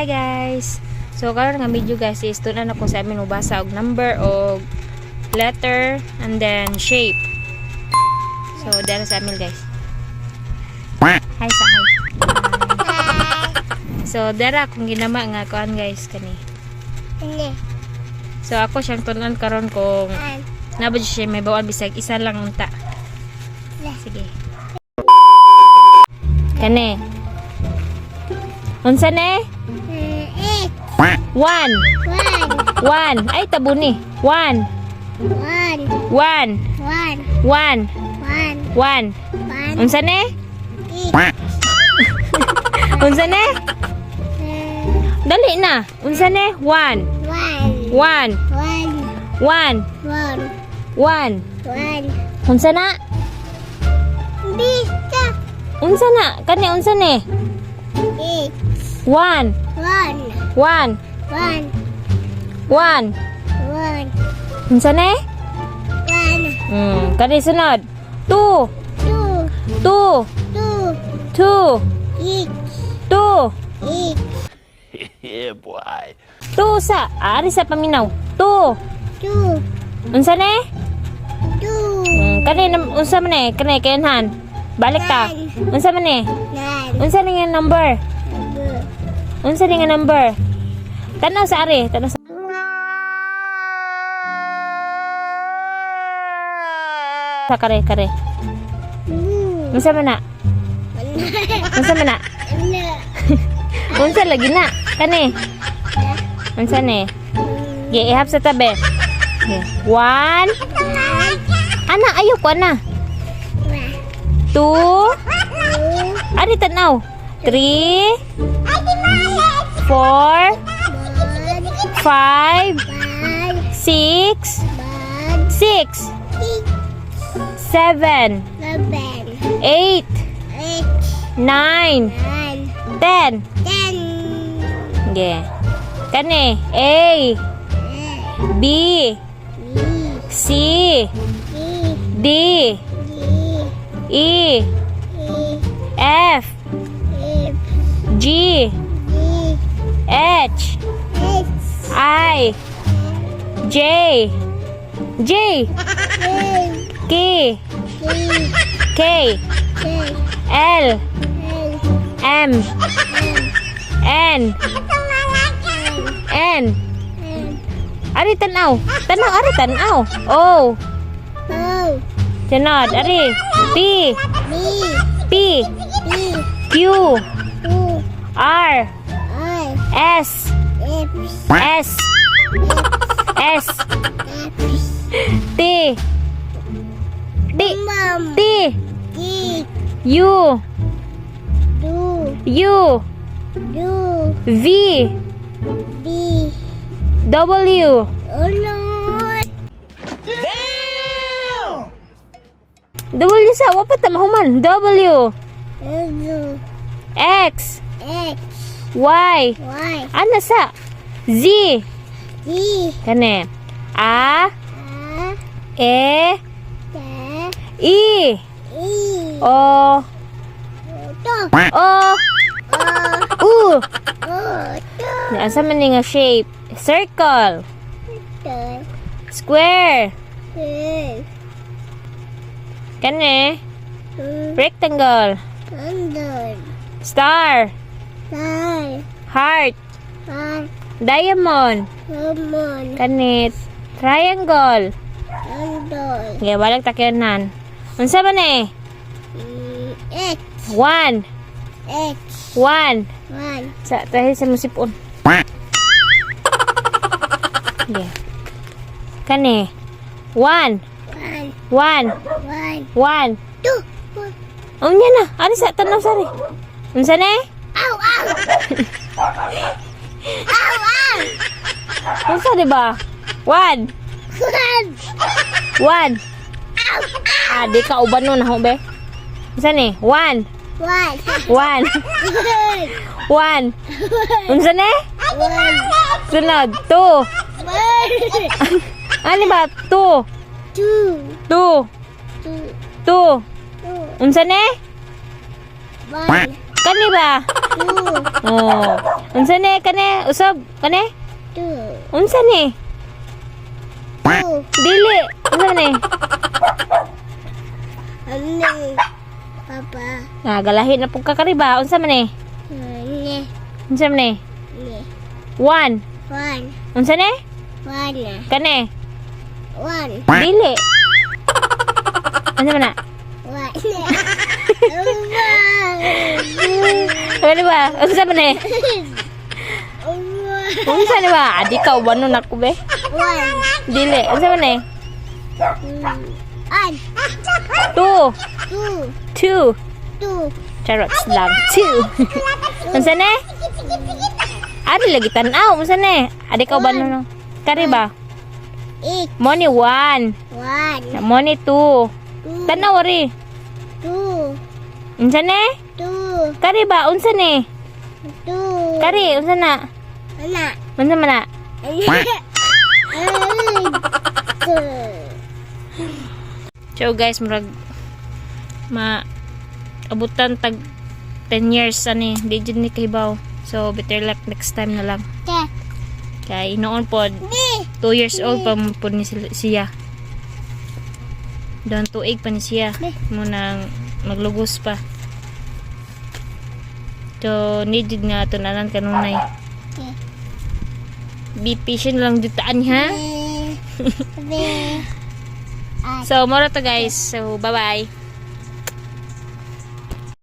Hi guys! So karon nga video guys is tun-an ako sa amin mobasa og number og letter and then shape. So dara sa amin guys. Hi sa hi. So dara akong ginama nga kuan guys kani. So ako siyang tun-an karon kung naa ba siya may bawal bisag isa lang unta. Sige. Kani. Unsa ne? One. One. Ay, tabo ni. One. One. One. One. Unsa ne? Unsa ne? Dali na. Unsa ne? One. One. One. One. Unsa na? Unsa na? Kani unsa ne? One. One. One. Unsa ne? Kani sunod. Two. Two. Two. Two. Yeah, boy. Two sa. Ari sa paminaw. Two. Unsa ne? Kani unsa man eh? Kani kayanhan. Balik ta. Unsa man eh? Unsa ni nga number? Unsa ni nga number? Tanaw sa ari, tanaw sa kare kare. Unsa man na? Unsa man na? Unsa lagi na? Kani. Unsa ni? Ge ihap sa tabi. Okay. One. Ana, ayo ko ana. Two. Ari tanaw. Three. Four. Five. Six. Six. Seven. Eight. Nine. 10. Okay. Kani. A. B. C. D. E. F. G. H. I. J. J. K. K. L. M. N. N. Ari tanaw. Tanaw, ari tanaw. O. Sunod, ari. P. P. Q. R. S. S. S. T. T. T. U. U. V. W. W sa, wa pa ta mahuman. W. X. Y. Ana sa? Z. Kani. A. E. I. O. O. U. Asa man ni nga shape? Circle. Square. Kani. Rectangle. Star. Heart. Diamond. Kani. Triangle. Okay, balik ta nan. Unsa man eh? One. One. Sa dahil sa musipon. Okay. Kani. One. One. One. Unya na. Ari sa tanaw sari. Unsa na eh? Ow, ow! Ow, ow! Unsa di ba? One. One! One. Ah, di ka uban nun ako be. Unsa ni? One. One! One. One. Unsa ni? One! Sunod. Two. One! Ano ba? Two. Two! Two. Two! Two. Two! Unsa ni? One! Kani ba? Two. Oh. Unsa ni kani? Usab kani? Two. Unsa ni? Two. Dili. Unsa ni? Ano? Papa. Nagalahi na pud ka kari ba? Unsa man ni? Ne. Unsa man ni? Ne. One. One. Unsa ni? One. Kani? One. Dili. Unsa man na? One. One. Kani ba? Unsa man ni? One. Unsa ni ba? Adi ka wano na ko be. One. Dili. Unsa man ni? One. Two. Two. Two. Two. Charot lang. Two. Unsa ni? Ari lagi tan-aw. Unsa ni? Adi ka ba no? Kari ba? Eight. Mo ni one. One. Mo ni two. Two. Tan-aw ari. Two. Unsa ni? Two. Kari ba? Unsa ni? Two. Kari, unsa na? Ana. Unsa man na? Two. So guys, murag ma abutan tag 10 years ani, di jud ni kahibaw. So better luck next time na lang. Te. Kay noon pod B. 2 years old pa man pod ni siya. Doon tuig pa ni siya. Munang maglugos pa. So need jud nga tunanan kanunay. Te. Be patient lang jud taan ha. B. B. So mora to guys. So bye-bye.